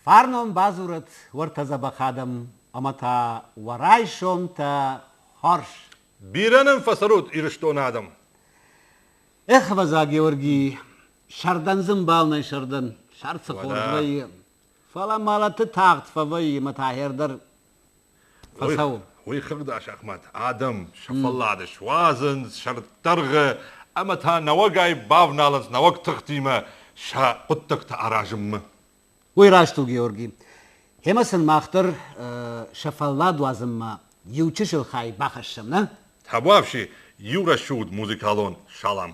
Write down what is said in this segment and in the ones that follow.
Фарнон бадзурӕд уӕртӕ дзӕбӕх адӕм ӕмӕ та уӕ райсомтӕ хорз! Бирӕ нӕм фӕцӕрут Ирыстоны адӕм! Эх, ӕвӕдза, Георги, сӕрдӕн дзы мбал нӕй сӕрдӕн, сӕрд цы хорз вӕййы. Фӕлӕ мӕлӕты тагъд фӕвӕййы мӕ та хӕрдӕр фӕцӕуы. Уый хыгъд Асӕхмӕт, адӕм сӕ фӕллад суадзынц сӕрддӕргъы ӕмӕ та нӕуӕгӕй бавналынц нӕуӕг тыхтимӕ сӕ хъуыддӕгтӕ аразынмӕ. Уый раст у, Георги. Гъемӕ сын мах дӕр сӕ фӕллад уадзынмӕ иу чысыл хай бахӕссӕм, нӕ? Табуафси, иу рӕсугъд музыкалон салам.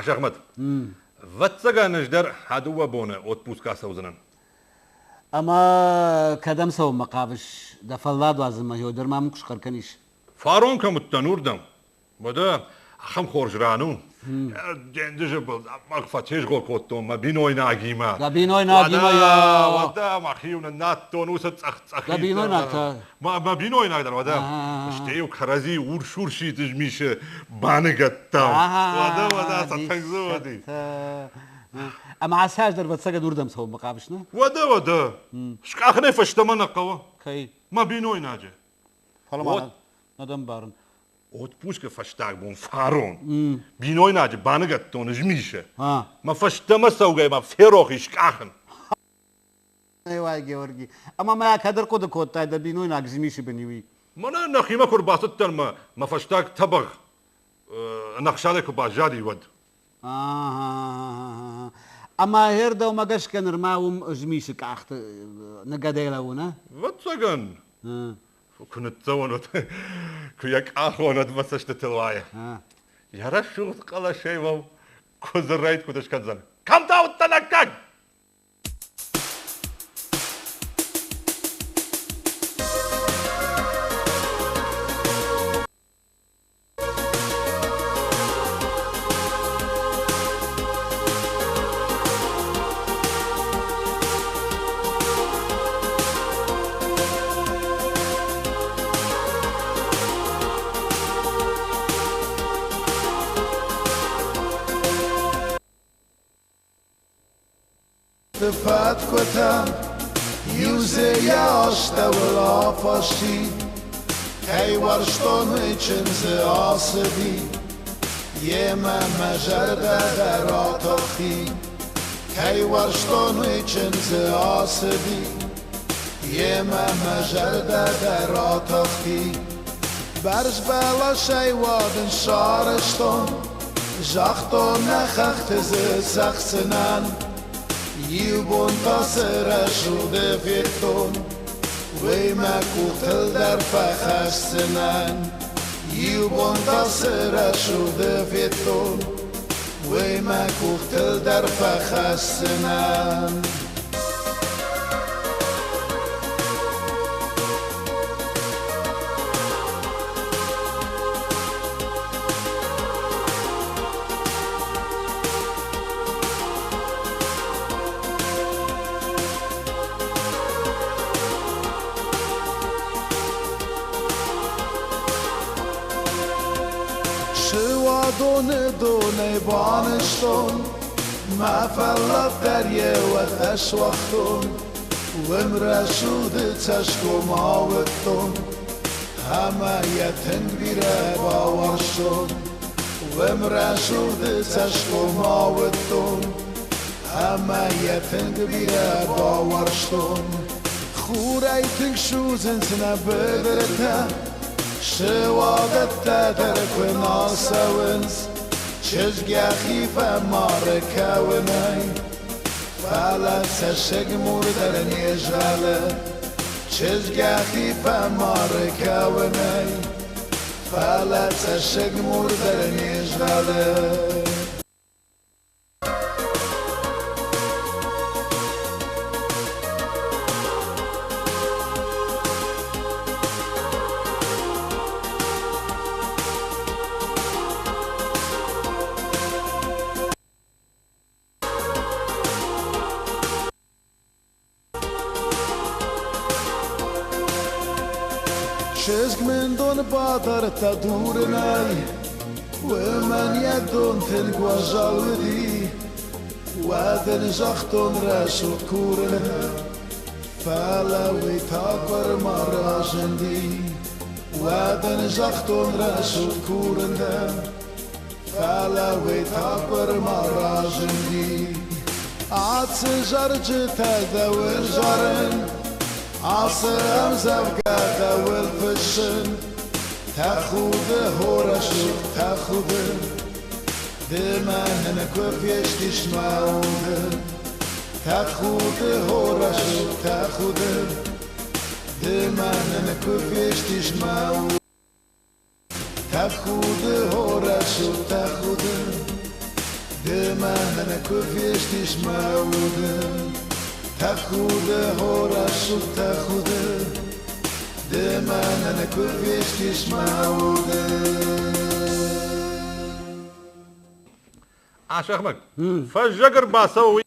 Асӕхмӕт, ӕвӕццӕгӕн ӕз дӕр а дыууӕ боны отпуск ацӕудзынӕн. Ӕмӕ кӕдӕм цӕуынмӕ хъавыс? Дӕ фӕллад уадзынмӕ дӕр ма мын куы схъӕр кӕнис. Фарон кӕм уыдтӕн, уырдӕм. Уӕдӕ ахӕм хорз ран у. Денджызы был мах фӕтезгъо кодтон мӕ бинойнагимӕ. Дӕ бинойнагимӕ йӕ... Уӕдӕ мӕхи-иу ныннадтон уыцы цъӕх-цъӕхид. Дӕ бинойнаг та? Мӕ бинойнаг дӕр, уӕдӕ. Стӕй-иу кӕрӕдзи урс-урсид змисы баныгӕдтам. Уӕдӕ, уӕдӕ, цӕттӕг дзы уыди. Ӕмӕ ацы аз дӕр ӕвӕццӕгӕн уырдӕм цӕуынмӕ хъавыс, нӕ? Уӕдӕ, уӕдӕ. Скъахынӕй фӕстӕмӕ нӕ хъӕуы. Кӕй? Мӕ бинойнаджы. Фӕлӕ ма нӕ дӕ ӕмбарын. Отпускы фӕстаг бон фарон бинойнаджы баныгӕдтон змисы. Мӕ фӕстӕмӕ цӕугӕй ма ферох ис къахын. Уай, Георги. Ӕмӕ мӕ кӕд ӕрхъуыды кодтай дӕ бинойнаг змисы бын уый? Мӕнӕ нӕхимӕ куы рбацыдтӕн мӕ мӕ фӕстаг тӕбӕгъ ӕнӕхсадӕй куы баззади, уӕд. Ӕмӕ гъер дӕумӕ гӕсгӕ нырма уым змисы къӕхты ныгӕдӕй лӕууы, нӕ? Ӕвӕццӕгӕн. Куы ныццӕуон, уӕд куы йӕ къахон, уӕд мӕ цӕстытыл уайы. Йӕ рӕсугъд хъӕлӕсӕй мӕм куыдзы рӕйд куыд скӕндзӕн. Кӕм та уыдтӕн аккаг? Фӕткъуытӕ иу дзы йӕ астӕуыл афасти, Кӕй уарзтон, уый чындзы ацыди, Йемӕ мӕ зӕрдӕ дӕр атахти. Кӕй уарзтон, уый чындзы ацыди, Йемӕ мӕ зӕрдӕ дӕр атахти. Бӕрз бӕласӕй уадын сарӕзтон, Загътон, нӕ хӕхты дзы цӕхдзынӕн. Иу бон та цы рӕсугъды федтон, Уый мӕ къухтыл дӕр фӕхӕсдзынӕн. Иу бон та цы рӕсугъды федтон, Уый мӕ къухтыл дӕр фӕхӕсдзынӕн. Суадоны донӕй банызтон, Мӕ фӕллад дӕр йеуӕд ӕсуагътон, Уым рӕсугъды цӕсгом ауыдтон, Ӕмӕ йӕ тынг бирӕ бауарзтон. Уым рӕсугъды цӕсгом ауыдтон, Ӕмӕ йӕ тынг бирӕ бауарзтон. Хурӕй тынг судзынц нӕ быдыртӕ, Суадӕттӕ дӕр куы нал цӕуынц, Чызг йӕхи фӕмары кӕуынӕй, Фӕлӕ цӕссыг мур дӕр не згъӕлы. Чызг йӕхи фӕмары кӕуынӕй, Фӕлӕ цӕссыг мур дӕр не згъӕлы. Чызг мын дон бадардта дурынӕй, Уымӕн йӕ дон тынг уазал уыди. Уӕд ын загътон рӕсугъд курын, Фӕлӕ уый та къуырма разынди. Уӕд ын загътон рӕсугъд курын дӕ, Фӕлӕ уый та къуырма разынди. Ацы зарджытӕ дӕуыл зарын, Ацы ӕмдзӕвгӕ дӕуыл фыссын. Тӕхуды, хо рӕсугъд, тӕхуды, Ды мӕнӕн куы фестис мӕ уды. Тӕхуды, хо рӕсугъд, тӕхуды, Ды мӕнӕн куы фестис мӕ уды. Тӕхуды, хо рӕсугъд, тӕхуды, мӕнӕ куы фестис мӕ уды. Тӕхуды, хо рӕсугъд тӕхуды, ды мӕнӕн куы фестис мӕ уды. Асӕхмӕт, фӕззӕг ӕрбацӕуы.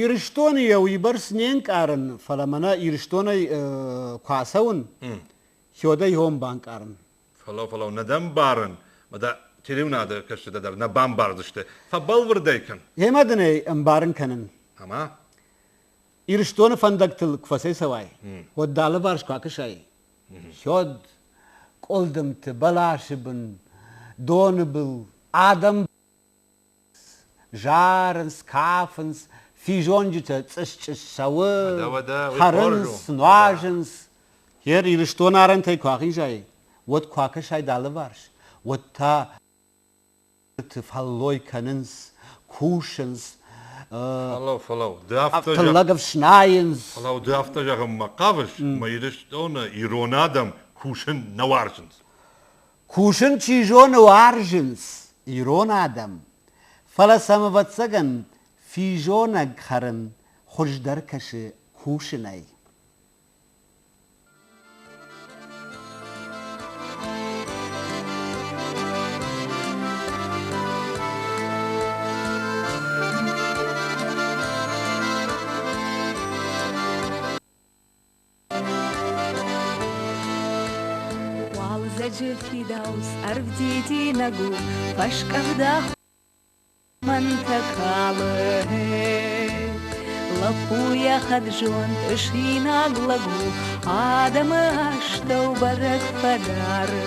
Ирыстоны йӕ уыйбӕрц не нкъарын, фӕлӕ мӕнӕ Ирыстонӕй куы ацӕуын, хёдӕй хом банкъарын. Фӕлӕу, фӕлӕу, нӕ дӕ мбарын, мӕ дӕ телеуынады кӕсджытӕ дӕр нӕ бамбардзысты. Фӕбӕлвырдӕй кӕн. Гъемӕ дын ӕй ӕмбарын кӕнын. Ӕмӕ? Ирыстоны фӕндӕгтыл куы фӕцӕйцӕуай, уӕд дӕ алыварс куы акӕсай, хёд, къуылдымты, бӕласы бын, доны был, адӕм зарынц, кафынц, физонджытӕ цъыс-цъыс цӕуы, хӕрынц, нуазынц. Гъер Ирыстоны арӕнтӕй куы ахизай, уӕд куы акӕсай дӕ алыварс, уӕд та фӕллой кӕнынц, кусынц, Фӕлӕу, фӕлӕу, ды афтӕ тыллӕг ӕфснайынц. Фӕлӕу, ды афтӕ зӕгъынмӕ хъавыс, мӕ Ирыстоны ирон адӕм кусын нӕ уарзынц. Кусын чи зоны, уарзынц ирон адӕм, фӕлӕ сӕм, ӕвӕццӕгӕн, физонӕг хӕрын хуыздӕр кӕсы кусынӕй. Уалдзӕджы фидауц ӕрвдидинӕг у, фӕскъӕвда мӕнтӕ калы. Лӕппу йӕ хӕд-зонд ысинаг лӕг у, адӕмы астӕу бӕрӕг фӕдары.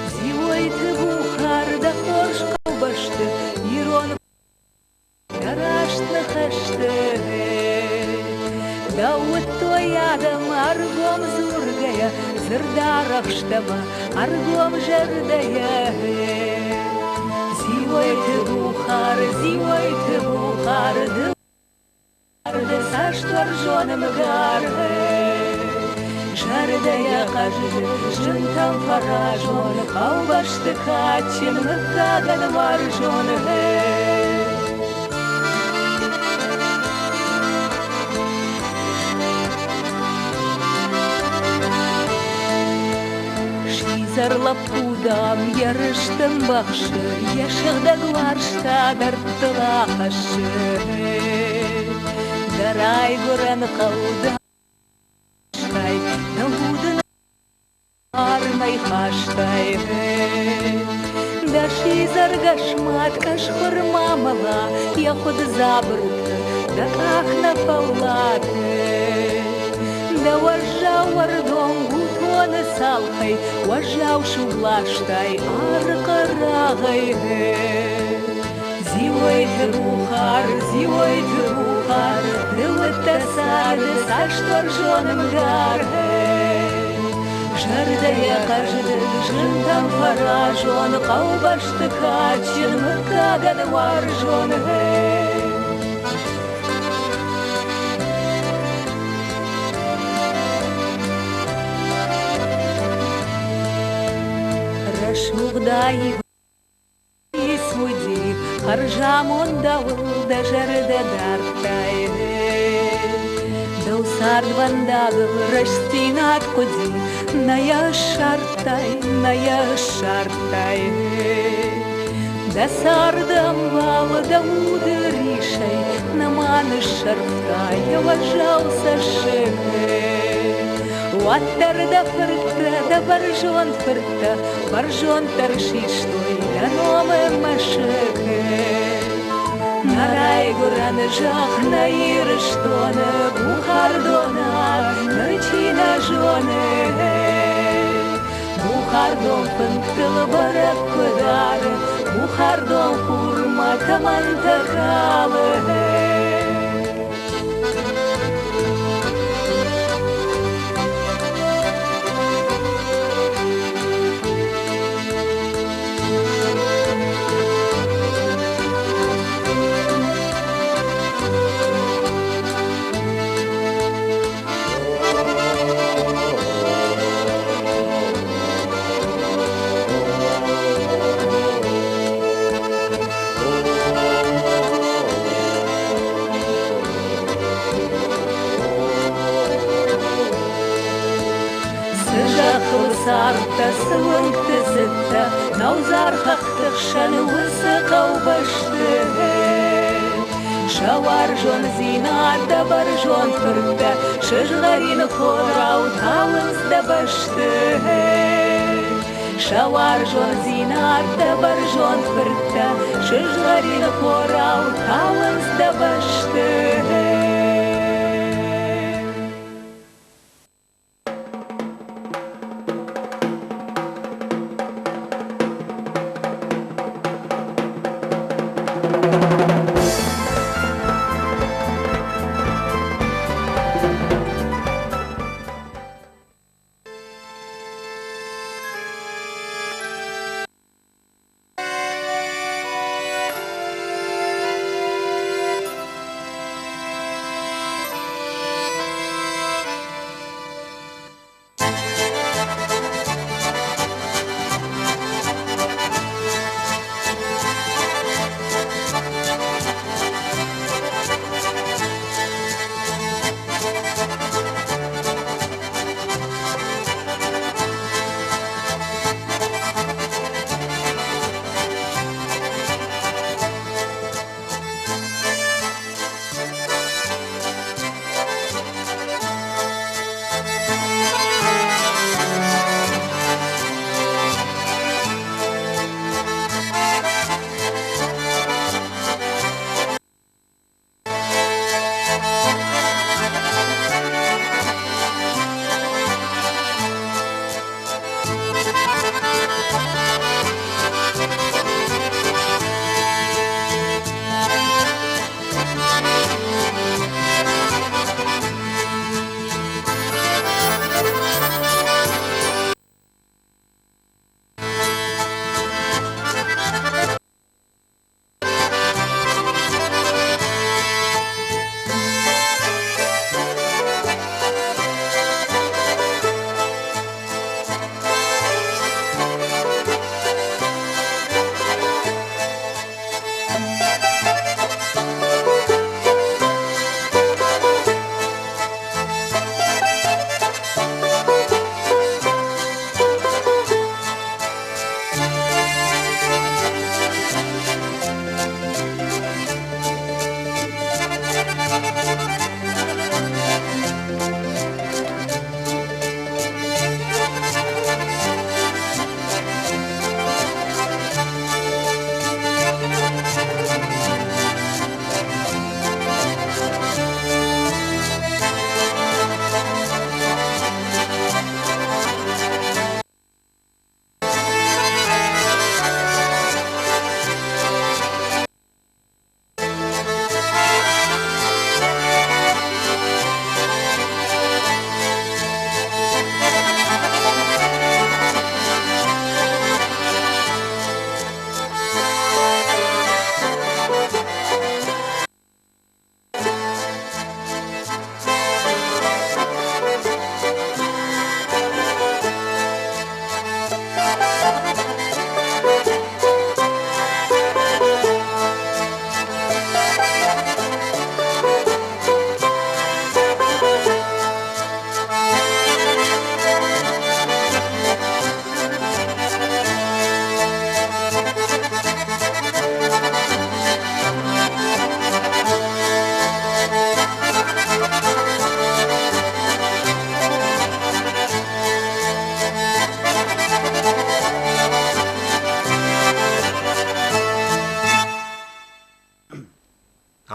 Дзиойты Бухар дӕ хорз хъӕубӕсты ирон Дӕ раст ныхӕсты дӕу уыдтой адӕм ӕргом дзургӕйӕ, дзырдарӕхст ӕмӕ ӕргом зӕрдӕйӕ. Дзиойты Бухар, Дзиойты Бухар, ды ды цӕстуарзон мгар. Зӕрдӕйӕ хъӕздыг, зынтӕм фӕразон, хъӕубӕсты кадджын мыггагӕн уарзон. Сидзӕр лӕппу, дам, йӕ рыст ӕмбӕхсы, йӕ сыгъдӕг уарзта дӕрдтыл ахӕссы. Дӕ райгуырӕн хъӕу дӕ хастай, дӕ уды армӕй хастай. Дӕ сидзӕргӕс мад къӕсхуыр ма мӕла, йӕ хуыд дзабырты дӕ къах нӕ фӕллады. Дӕ уӕззау уӕрдон гутоны цалхӕй уӕззау суг ластай арыхъы рагъӕй. Дзиойты Бухар, Дзиойты Бухар, ды уыдтӕ царды цастуарзон мгар. Зӕрдӕйӕ хъӕздыг, зынтӕм фӕразон, хъӕубӕсты кадджын мыггагӕн уарзон. Рӕсугъд аив уыди, хӕрзамондауыл дӕ зӕрдӕ дардтай. Дӕу цардвӕндагыл рӕстдзинад хъуыди, нӕ йӕ ссардтай, нӕ йӕ ссардтай. Дӕ цардӕмбал дӕ уды рисӕй нӕма ныссӕрфта йӕ уӕззау цӕссыг. Уӕддӕр дӕ фырттӕ, дӕ бӕрзонд фырттӕ бӕрзонддӕр систой дӕ номы мӕсыг. Нӕ райгуырӕн зӕхх, нӕ Ирыстоны Бухардонаг ныр чи нӕ зоны. Бухардон фынгтыл бӕрӕг куы дары, Бухардон хурмӕ тӕмӕнтӕ калы. зӕххыл цардтӕ, цы уынгты цыдтӕ, нӕудзар хӕхты хсӕн уыцы хъӕубӕсты. Сӕ уарзондзинад дӕ бӕрзонд фырттӕ сызгъӕрин хорау тауынц дӕ бӕсты. Сӕ уарзондзинад дӕ бӕрзонд фырттӕ сызгъӕрин хорау тауынц дӕ бӕсты.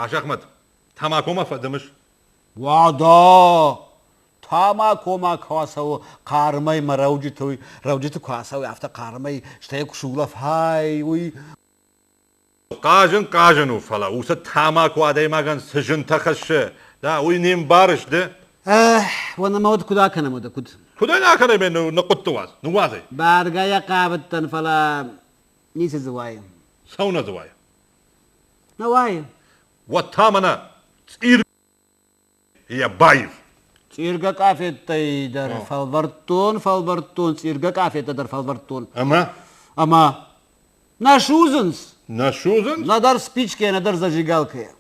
Асӕхмӕт, тамакомӕ фӕдымыс? Уӕдӕ! Тамакомӕ куы ацӕуы хъармӕй мӕ рӕуджыты, рӕуджыты куы ацӕуы, афтӕ хъармӕй, стӕй куы сулӕфай, уый Хъазын хъазын у, фӕлӕ уыцы тамако адӕймагӕн цы зынтӕ хӕссы, да, уый не мбарыс ды? Уӕнӕ ма уӕд куыд акӕнӕм уӕдӕ, куыд? Куыд ӕй акӕнӕм, ныхъхъуытты уадз, ныууадз ӕй. Бӕргӕ йӕ хъавыдтӕн, фӕлӕ ницы дзы уайы. Цӕуылнӕ дзы уайы? Нӕ уайы. Уӕд та мӕнӕ цъир йӕ баив. Цъиргӕ къафеттӕй дӕр фӕлвӕрдтон, фӕлвӕрдтон, цъиргӕ къафеттӕ дӕр фӕлвӕрдтон. Ӕмӕ? Ӕмӕ нӕ судзынц. Нӕ судзынц? Нӕдӕр спичкӕйӕ, нӕдӕр зажигалкӕйӕ.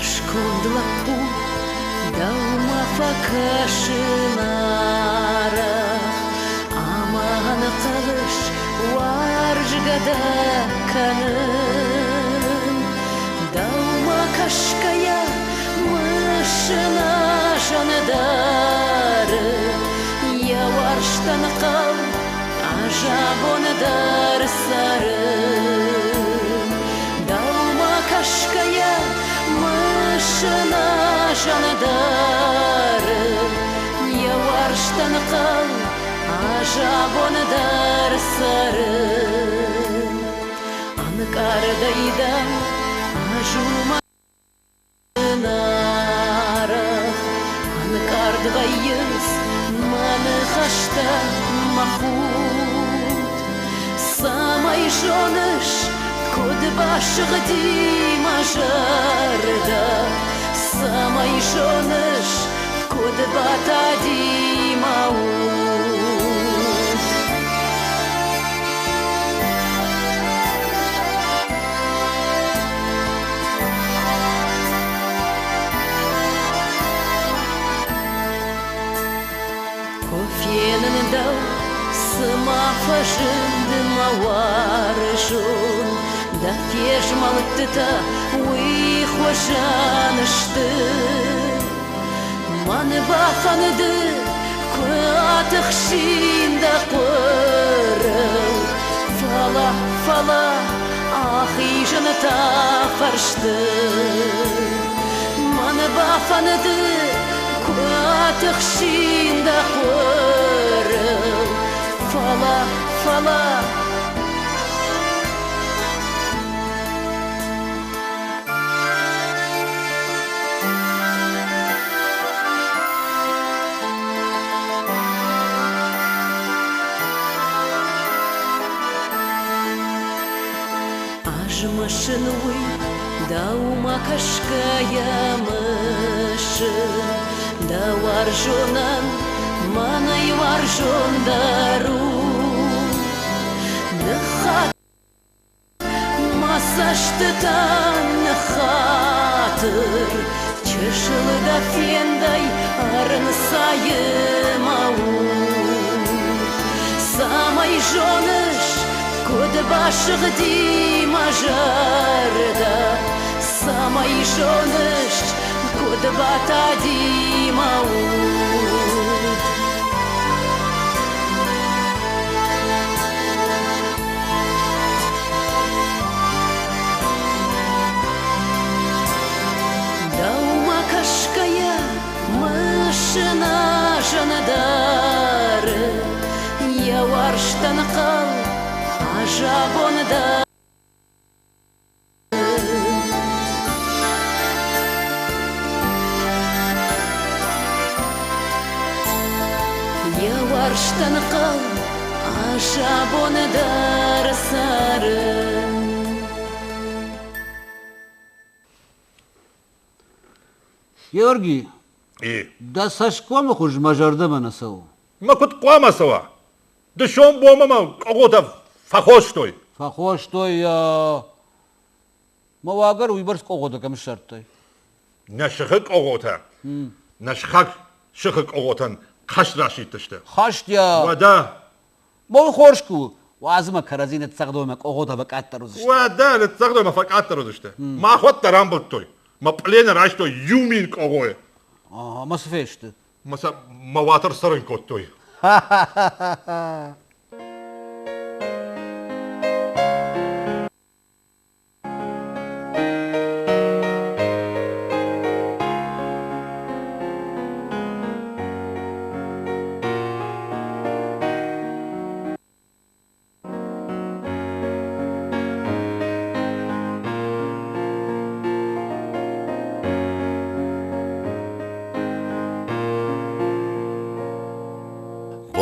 Хӕрзконд лӕппу дӕумӕ фӕкӕсын арӕх, Ӕмӕ ӕнхъӕлыс уарзгӕ дӕ кӕнын. Дӕумӕ кӕсгӕйӕ мысын ӕзӕндӕры, Йӕ уарзтӕн хъӕу ӕз абон дӕр цӕрын. Дӕумӕ кӕсгӕйӕ мысын ӕзӕндӕры, Йӕ уарзтӕн хъӕу ӕз абон дӕр цӕрын. Ӕнкъардӕй дӕм ӕз уымӕн Арӕх ӕнкъард вӕййынц мӕ ныхӕстӕ, мӕ худ. Цӕмӕй зоныс, куыд басыгъди мӕ зӕрдӕ, Цӕмӕй зоныс, куыд батади мӕ уд. Куы фенын дӕу, цыма фӕзынд мӕ уарзон, Дӕ фезмӕлдтытӕ уый хуызӕн сты. Мӕн бафӕнды, куы атыхсин дӕ хъуырыл, Фӕлӕ, фӕлӕ ахизын та фӕрсты. Мӕн бафӕнды, куы атыхсин дӕ хъуырыл, Фӕлӕ, фӕлӕ Азмысын уый, дӕумӕ кӕсгӕйӕ мысын, Дӕ уарзонӕн мӕнӕй уарзондӕр у. Ныххатыр Мӕ цӕстытӕ ныххатыр, чысыл дӕ фендӕй ӕрынцайы мӕ уд. Цӕмӕй зоныс, куыд басыгъди мӕ зӕрдӕ, Цӕмӕй зоныс, куыд батади мӕ уд. Дӕумӕ кӕсгӕйӕ мысын зӕндӕры, Йӕ уарзтӕн хъал азабон дӕр. Йӕ уарзтӕн хъал азабон дӕр цӕры. Георги, дӕ цӕсгомы хуыз мӕ зӕрдӕмӕ нӕ цӕуы. Мӕ куыд хъуамӕ цӕуа? Дысон бонмӕ мӕ къогъотӕ фӕхостой. Фӕхостой, мӕ уагӕр уыйбӕрц къогъотӕ кӕм ссардтай? Нӕ сыхы къогъотӕ, нӕ сыхаг сыхы къогъотӕн хӕст расидтысты. Хӕст йӕ... Уӕдӕ Мол хорз куы у, уадз ӕмӕ кӕрӕдзи ныццӕгъдой ӕмӕ къогъотӕ фӕкъаддӕр уыдзысты. Уӕдӕ ныццӕгъдой ӕмӕ фӕкъаддӕр уыдзысты. Махуӕттӕ рамбылдтой. Мӕ пълены райстой иу мин къогъойы. Ӕмӕ цы фесты? Мӕ сӕ мӕ уатыр цӕрын кодтой. Ха-ха-ха-ха!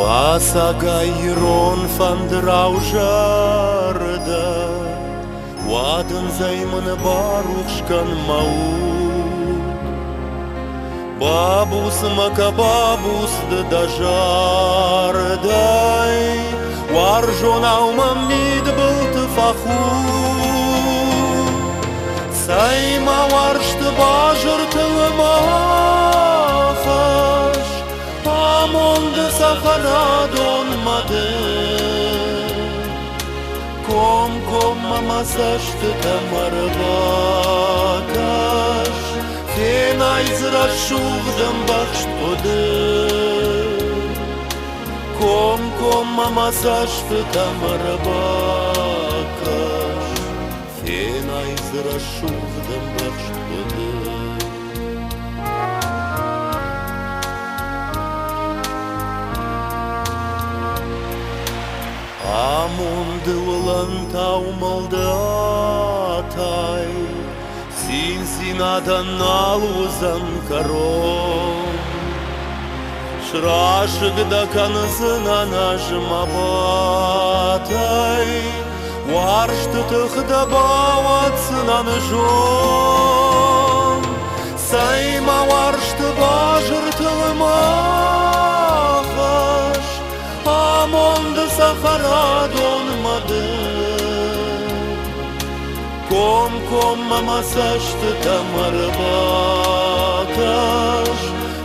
Бацагай ирон фӕндырау зӕрдӕ, Уадындзӕй мын барухс кӕн мӕ уд. Бабуц мӕ кӕ, бабуц ды дӕ зардӕй, Уарзонау мӕм мидбылты фӕхуд. Цӕй ма уарзты базыртыл ма хӕс, Амонды цӕхӕрадонмӕ ды. Комкоммӕ мӕ цӕстытӕм ӕрбакӕс, Фенай дзы рӕсугъд ӕмбӕхст хъуыды. Комкоммӕ мӕ цӕстытӕм ӕрбакӕс, Фенай дзы рӕсугъд ӕмбӕхст хъуыды. Амонды уылӕнтау мыл ды атай, Циндзинадӕн нал уыдзӕн кӕрон. Срасыг дӕ кӕндзынӕн ӕз мӕ батӕй, Уарзты тых дӕ бауадздзынӕн зон. Цӕй мӕ уарзты базыртыл ма хӕс, Амонды цӕхӕрадонмӕ ды. Комкоммӕ мӕ цӕстытӕм ӕрбакӕс,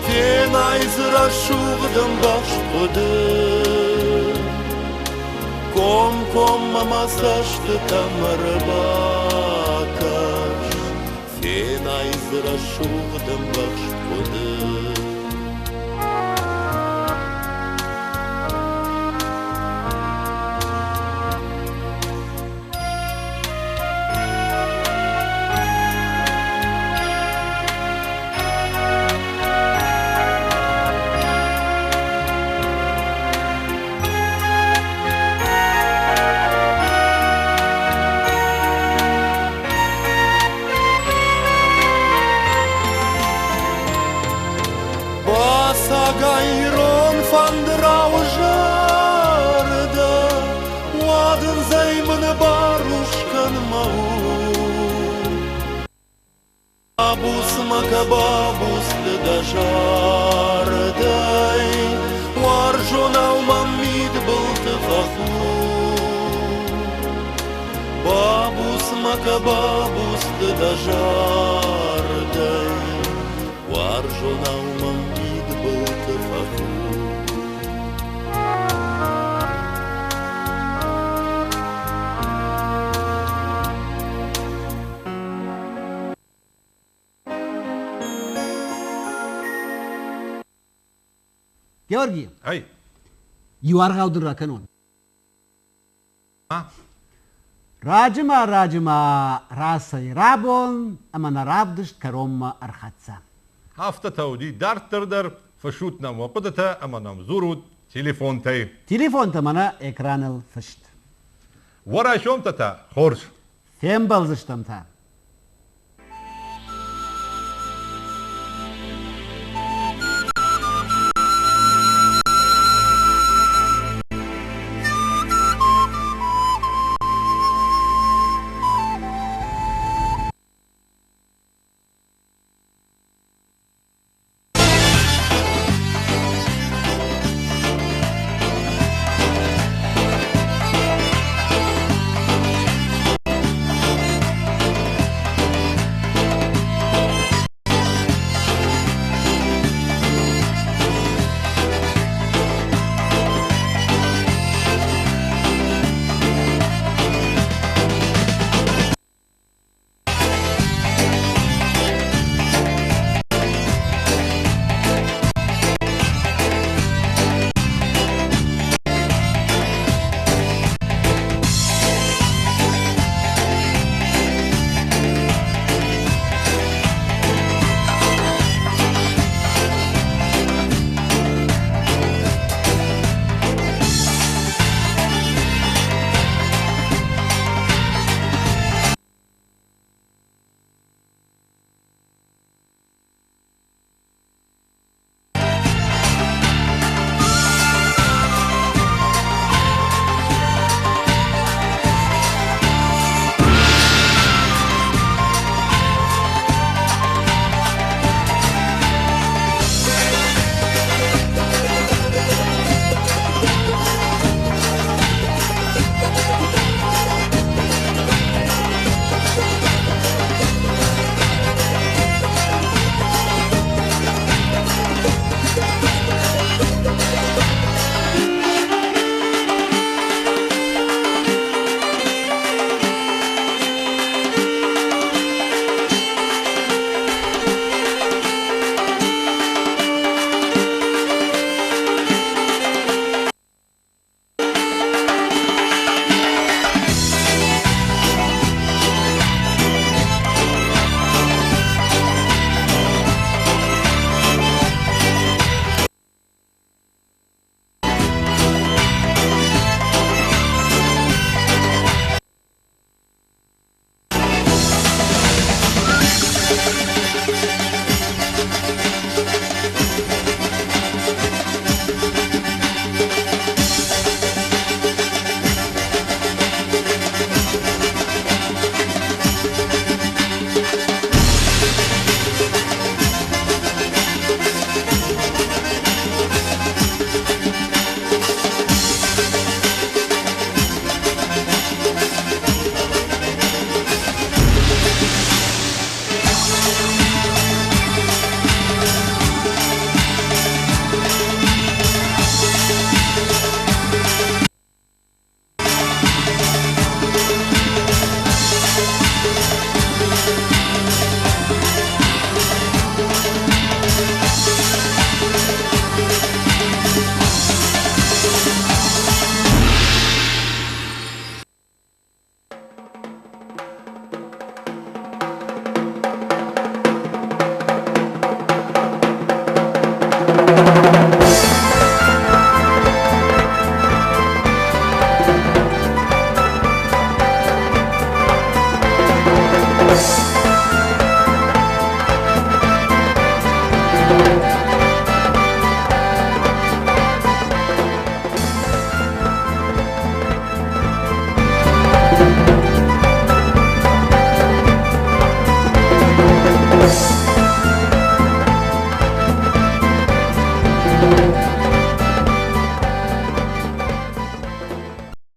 Фенай дзы рӕсугъд ӕмбӕхст хъуыды. Комкоммӕ мӕ цӕстытӕм ӕрбакӕс, Фенай дзы рӕсугъд ӕмбӕхст хъуыды. Бацагай ирон фӕндырау зӕрдӕ, Уадындзӕй мын барухс кӕн мӕ уд. Бабуц мӕ кӕбабуц ды дӕ зардӕй, Уарзонау мӕм мидбылты фӕхуд. Бабуц мӕ кӕбабуц ды дӕ зардӕй, Уарзонау мӕм мидбылты фӕхуд. Георги, Ай. Иу аргъау дын ракӕнон. Раджы-ма, раджы-ма рацӕй рабон ӕмӕ нӕ равдыст кӕронмӕ ӕрхӕццӕ. Афтӕтӕ уыди дарддӕр дӕр, фыссут нӕм уӕ хъуыдытӕ ӕмӕ нӕм дзурут телефонтӕй. Телефонтӕ мӕнӕ экраныл фыст. Уӕ райсомтӕ та хорз. Фембӕлдзыстӕм та.